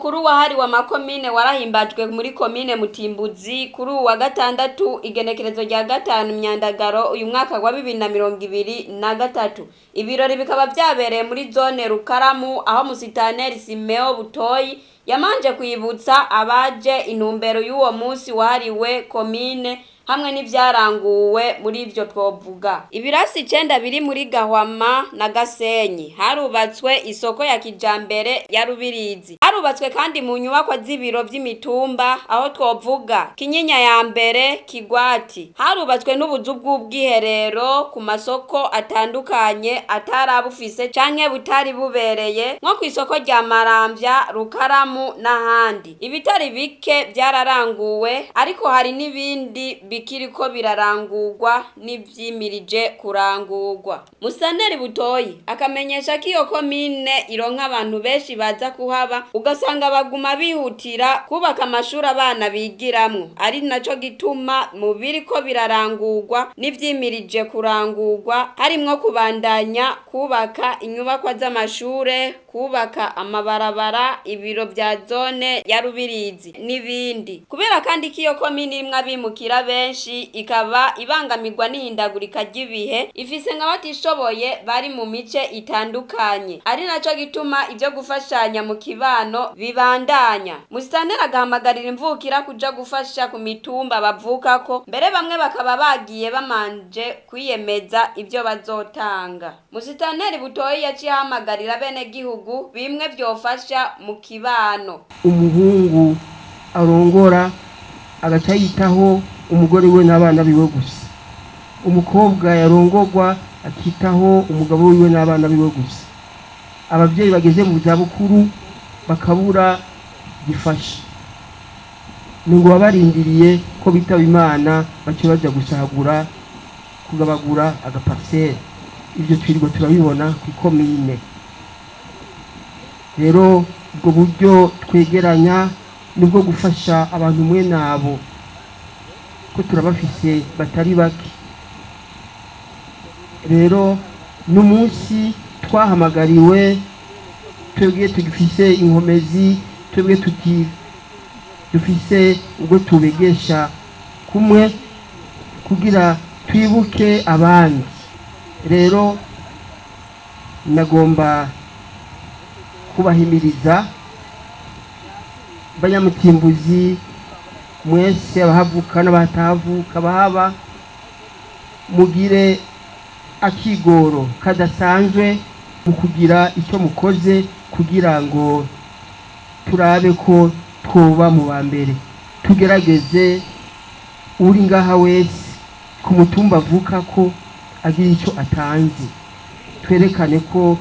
mukuru wahariwe amakomine warahimbajwe muri komine Mutimbuzi kuri uwu wa gatandatu, igenekerezo rya 5 Myandagaro uyu mwaka wa 2023. Ibirori bikaba vyabereye muri zone Rukaramu, aho musitaneri Simeo Butoyi yamanje kwibutsa abaje intumbero y'uwo munsi wahariwe komine hamwe n'ivyaranguwe. Muri ivyo twovuga ibirasi 9 biri muri Gahwama na Gasenyi. Harubatswe isoko ya kijambere ya Rubirizi. Harubatswe kandi mu nyubakwa z'ibiro vy'imitumba, aho twovuga Kinyinya ya mbere, Kigwati. Harubatswe n'ubuzu bw'ubwiherero ku masoko atandukanye atarabufise canke butari bubereye, nko kw'isoko rya Maramvya, Rukaramu n'ahandi. Ibitari bike vyararanguwe, ariko hari n'ibindi bikiriko birarangurwa n'ivyimirije kurangurwa. Musitanteri Butoyi akamenyesha ko iyo komine ironka abantu benshi baza kuhaba, ugasanga baguma bihutira kubaka amashuri abana bigiramwo, ari naco gituma mu biriko birarangurwa n'ivyimirije kurangurwa harimwo kubandanya kubaka inyubakwa z'amashure, kubaka amabarabara, ibiro vya zone ya Rubirizi n'ibindi. Kubera kandi ko iyo komine irimwo abimukira benshi, ikaba ibangamirwa n'ihindagurika ry'ibihe, ifise nk'abatishoboye bari mu mice itandukanye, ari naco gituma ivyo gufashanya mu kibano bibandanya. Musitanteri agahamagarira imvukira kuja gufasha ku mitumba bavukako, mbere bamwe bakaba bagiye bamanje kwiyemeza ivyo bazotanga. Musitanteri Butoyi yaciye ahamagarira abenegihugu bimwe vyofasha mu kibano. Umuhungu arongora agaca yitaho umugore we n'abana biwe gusa, umukobwa yarongorwa akitaho umugabo wiwe n'abana biwe gusa, abavyeyi bageze mu zabukuru bakabura gifasha, ni ngo babarindiriye ko bitaba Imana bace baja gusahagura, kugabagura agaparsele. Ivyo twirirwa turabibona kw'ikomine. Rero ubwo buryo twegeranya nibwo gufasha abantu mwe nabo, ko turabafise batari bake. Rero n'umunsi twahamagariwe twebwe tugifise inkomezi, twebwe tuti dufise ubwo tubegesha kumwe kugira twibuke abandi. Rero nagomba kubahimiriza, banyamutimbuzi mwese, abahavuka n'abatahavuka, bahaba, mugire akigoro kadasanzwe mu kugira icyo mukoze kugira ngo turabe ko twoba mu ba mbere. Tugerageze, uri ngaha wese ku mutumba avuka ko agira icyo atanze, twerekane ko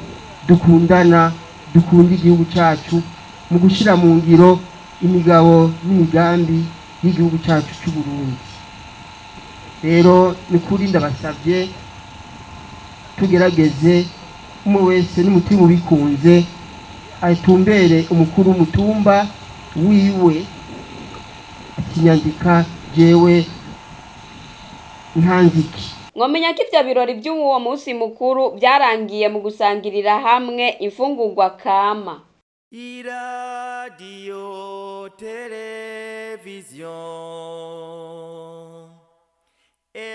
dukundana, dukunda igihugu cyacu mu gushyira mu ngiro imigabo n'imigambi y'igihugu cyacu cy'u Burundi. Rero ni kuri ndabasabye, tugerageze, umwe wese n'umutima ubikunze atumbere umukuru w'umutumba wiwe atinyandika jewe ntanziki. Mwomenya ko ivyo birori vy'uwo munsi mukuru vyarangiye mu gusangirira hamwe imfungurwa kama. Iradiyo televiziyo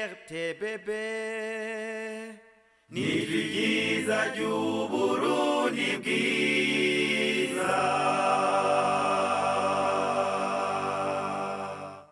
RTBB ni ryiza ry'Uburundi bwiza.